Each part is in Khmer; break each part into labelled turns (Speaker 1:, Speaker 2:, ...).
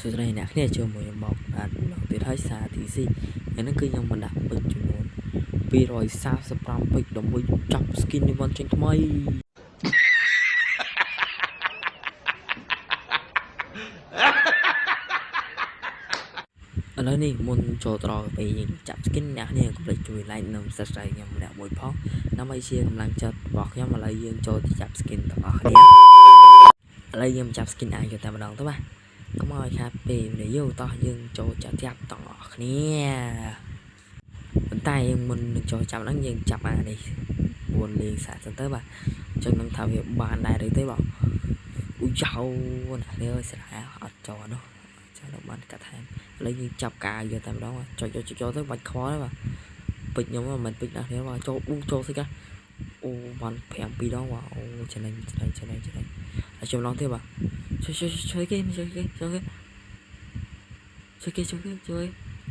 Speaker 1: សួស្តីអ្នកគ្នាចូលមួយខ្ញុំមកបាទម្ដងទៀតហើយសារ TC ថ្ងៃនេះគឺខ្ញុំមកដាក់ពេជ្រចំនួន235ពេជ្រដើម្បីចាប់ skin នេះចេញថ្មីឥឡូវនេះមុនចូលទៅដល់ពេលយើងចាប់ skin អ្នកគ្នាកុំភ្លេចជួយ like និង subscribe ខ្ញុំម្នាក់មួយផងដើម្បីជាកម្លាំងចិត្តរបស់ខ្ញុំឥឡូវយើងចូលទៅចាប់ skin ទាំងអស់គ្នាឥឡូវយើងចាប់ skin អាចយកតែម្ដងទៅបាទកុំឲ្យខាតពេលវេលាយូរតោះយើងចូលចាប់ចាប់ទាំងអស់គ្នាប៉ុន្តែយើងមុននឹងចូលចាប់ហ្នឹងយើងចាប់អានេះ4លេងសាកសិនទៅបាទអញ្ចឹងនឹងថាវាបានដែរឬទេបាទអូចៅណាស់នេះអើយស្រាអត់ចូលនោះចូលដល់បានកាត់ថែមឥឡូវយើងចាប់កាយកតែម្ដងចុចចុចចូលទៅបាច់ខ្វល់ទេបាទពេជ្រខ្ញុំមិនមែនពេជ្រណាស់នេះបាទចូលប៊ូចូលស្អីកាអូបាន5 2ដងបាទអូចំណេញចំណេញចំណេញចំណេញហើយចូលម្ដងទៀតបាទជួយជួយជួយគេជួយគេជួយគេជួយគេជួយគេជួយ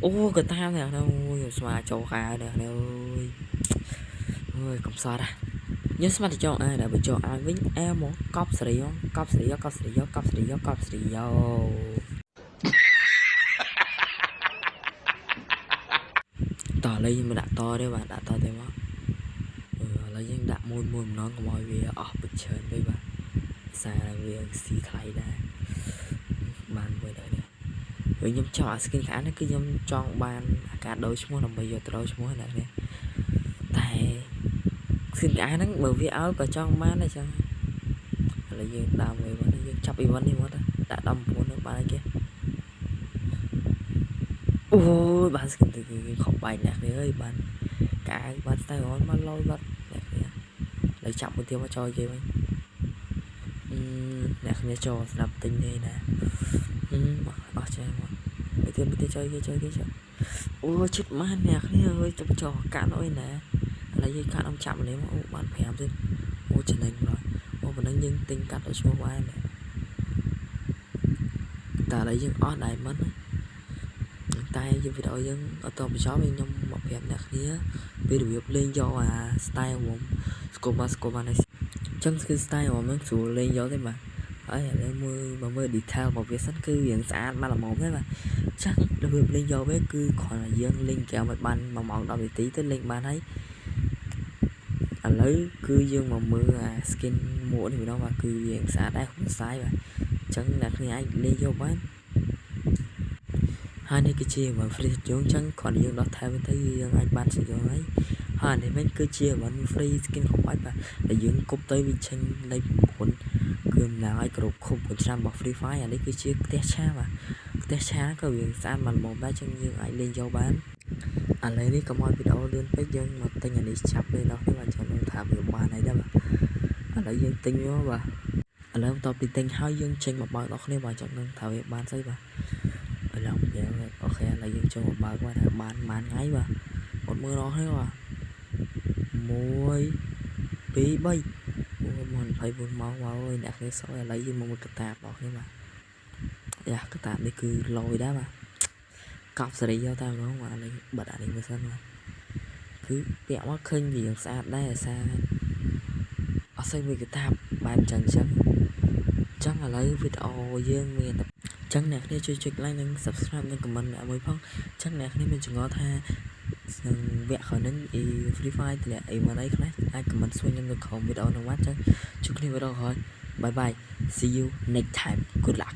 Speaker 1: អូក៏តាមនេះអូយស្មាចូលកានេះអើយអើយកំសត់ហ่ะខ្ញុំស្មានតែចង់អាដែលបើចូលអាវិញអែមកកប់សេរីកប់សេរីកប់សេរីកប់សេរីកប់សេរីយោតោះឥឡូវយើងមកដាក់តទេបាទដាក់តទេមកអឺឥឡូវយើងដាក់មួយមួយម្ដងកុំឲ្យវាអស់ពេជ្រច្រើនពេកបាទសារវាស៊ីថ្លៃដែរបានមួយដែរនេះហើយខ្ញុំចង់អា skin ខាងនេះគឺខ្ញុំចង់បានអាការដូរឈ្មោះដើម្បីយកទៅដូរឈ្មោះណានេះតែ skin ខាងហ្នឹងបើវាឲ្យក៏ចង់បានដែរចឹងឥឡូវយើងដើមមួយមកយើងចាប់ event នេះមកដាក់19នឹងបានអីគេអូយបាន skin ទៅគឺខំបែកអ្នកនេះអើយបានកាយបានស្ទើរមកលយបាត់អ្នកនេះឥឡូវចាប់មួយទៀតមកចូលគេវិញអឺអ្នកគ្នាចូលស្ដាប់ទិញនេះណាអឺអស់ចាមកមួយទៀតមួយទៀតចូលគេចូលគេចូលអូជិតបានអ្នកគ្នាអើយទៅចោកាក់អុយណាឥឡូវយើងកាត់អំចាប់នេះមកអូបាន5ទៀតអូចំណេញមកអូប៉ុណ្ណឹងយើងទិញកាត់ឲ្យឈ្មោះបានតែឥឡូវយើងអស់ diamond តែយើងវីដេអូយើងអត់តបញ្ចប់ខ្ញុំមកប្រាប់អ្នកគ្នាពីរបៀបលេងយកអា style ខ្ញុំស្គមបាទស្គមបានអញ្ចឹងគឺ style របស់ខ្ញុំស្រួលលេងយកទេបាទហើយឥឡូវមើលមកមើល detail របស់វាសិនគឺរៀងស្អាតមកល្មមទេបាទអញ្ចឹងរបៀបលេងយកវាគឺគ្រាន់តែយើងលេងហ្គេមឲ្យបាន1ម៉ោង10នាទីទៅលេងបានហើយឥឡូវគឺយើងមកមើលអា skin មួកនេះម្ដងបាទគឺវាស្អាតដែរក្នុង style បាទអញ្ចឹងអ្នកគ្នាអាចលេងយកបានហើយនេះគឺជា event free យើងអញ្ចឹងគ្រាន់តែយើងដោះថែមទៅយើងអាចបានសយកហើយហើយនេះវិញគឺជា event free skin ខំបាច់បាទដែលយើងគប់ទៅវាចេញលេខ9គឺតំណាងឲ្យគ្រប់ខុប9ឆ្នាំរបស់ Free Fire អានេះគឺជាផ្ទះឆាបាទផ្ទះឆាក៏វាស្អាតមកល្មមដែរចឹងយើងអាចលេងយកបានឥឡូវនេះកុំឲ្យវីដេអូលឿនពេកយើងមកទិញអានេះចាប់លេងដល់នេះបាទចាំនឹងថាវាបានហើយដែរបាទឥឡូវយើងទិញមកបាទឥឡូវបន្ទាប់ពីទិញហើយយើងចេញមកបើកដល់គ្នាបាទចាំនឹងថាវាបានស្អីបាទឥឡូវយើង OK ឥឡូវយើងចូលមកបើកបាទថាបានប៉ុន្មានថ្ងៃបាទអត់មើលដល់គ្នាបាទ1 2 3អូមក24ម៉ោងមកអើយអ្នកគ្នាសោយឥឡូវយើងមកមើលកតាបរបស់គ្នាបាទយ៉ាកតាបនេះគឺលយដែរបាទកប់សេរីយកតែម្ដងបាទឥឡូវបិទអានេះមើលសិនបាទគឺពាក់មកឃើញវាស្អាតដែរអាសាអត់សូវមានកតាបបែបចឹងចឹងចឹងឥឡូវវីដេអូយើងមានតែចឹងអ្នកគ្នាជួយចុច like និង subscribe និង comment អ្នកមួយផងចឹងអ្នកគ្នាមានចម្ងល់ថានឹងវគ្គក្រោយហ្នឹងអី Free Fire តម្លាក់អីមកអីខ្លះអាច comment សួរខ្ញុំនៅក្រោមវីដេអូហ្នឹងបាទចឹងជួបគ្នាវីដេអូក្រោយ bye bye, see you next time, good luck.